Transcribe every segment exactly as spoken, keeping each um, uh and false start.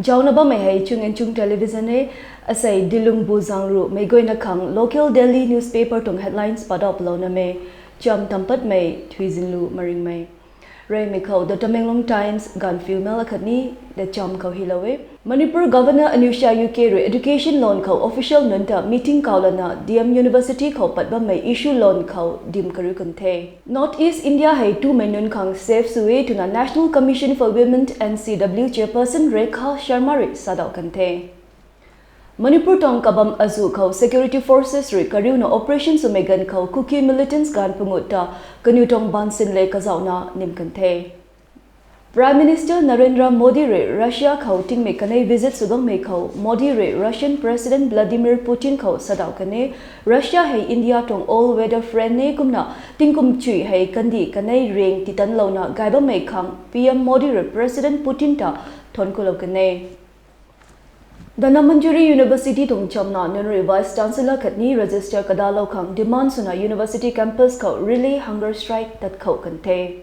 Jauna bammei hei Chung and Chung Television e. Asei dilungbu zangru meic guayna khang local daily newspaper tuang headlines padauh palouna me. Cham tampatmei Thuizinlu Maringmei. Reymei khou The Tamenglong Times, Gaanphiu Mail akhatni The Cham khou hylou e. Manipur Governor Anusha Uikey rui education loan khou official nunc ta meeting kaulana D M University khou pat bammei issue loan khou dim kariu kan the. North East India hei tumei nunc khang safe sw e twna National Commission for Women, N C W chairperson Rekha Sharma rui sadauh kan the. Manipur tuang kabam azuh khou security forces rui kariuna operation swmei ganv khou Kuki militants gaanv pangu ta kaniw tuang baansin le kazauhna nim kan the. Prime Minister Narendra Modi rui Russia khou tingmei kanei visit sw guangmei khou Modi rui Russian President Vladimir Putin khou sadauh kan e. Russia hei India tuang all-weather friend e kumna tingkum chui hei kandih kanei reng titanlouna gay bammei khang P M Modi rui President Putin ta thuanc kulou kan e. Dhanamanjuri University tuang chamna nunc rui Vice Chancellor khatni Registrar kadalou khang demand swna university campus khou relay hunger strike tat khou kan the.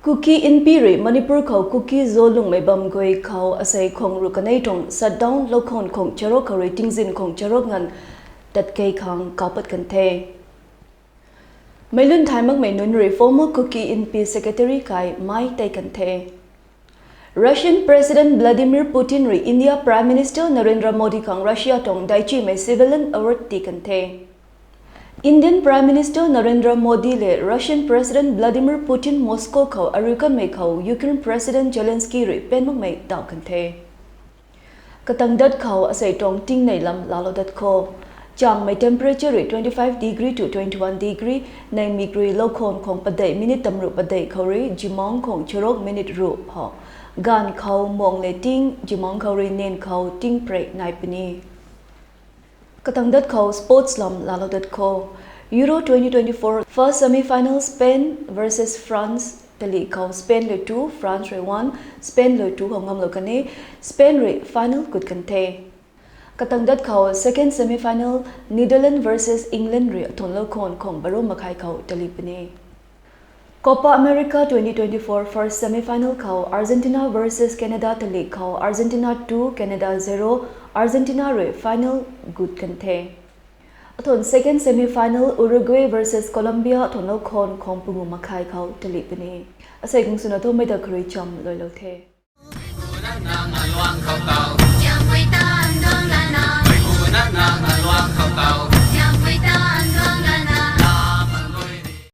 Kuki Inpi rui Manipur khou Kuki Zo lungmei bam guay khou asei khwang ruh kanei tuang shutdown loukhwan khwang charuk khou rui tingzin khwang charuk nganv tat kei khang kaupat kan the. Meic lun thay makmei nunc rui former Kuki Inpi secretary kai mai tei kan the. Russian President Vladimir Putin rui India Prime Minister Narendra Modi khang Russia tuang daichimei civilian award ti kan the. Indian Prime Minister Narendra Modi le Russian President Vladimir Putin Moscow khou ariu kanmei khou Ukraine President Zelensky rui pen makmei dauh kan the. Katang dat khou asei tuang tingnei lam laalou dat kho. Changmei temperature rui twenty-five degree to twenty-one degree, neimik rui loukhwan khwang padeih minute tamruh padeih khou rui jimang khwang charuk minute ruh ho. Gaanv khou muang le ting, jimang khou rui nen khou ting prek nai puni. Katang dat khou sports lam laalou dat kho. Euro twenty twenty-four first semi-final Spain versus France tali khou Spain rui two, France rui one, Spain rui two khou ngamlou kan e, Spain rui final kut kan the. Katang dat khou second semi-final Netherlands versus England rui athun loukhwan khwang baro makhai khou tali puni. Copa America twenty twenty-four first semi-final khou Argentina versus Canada tali khou Argentina two, Canada zero, Argentina rui final gut kan the. Athun second semi-final Uruguay versus Colombia athun loukhwan khwang pangu makhai khou tali puni. Asei kung swna thumei da kharui cham luailou the.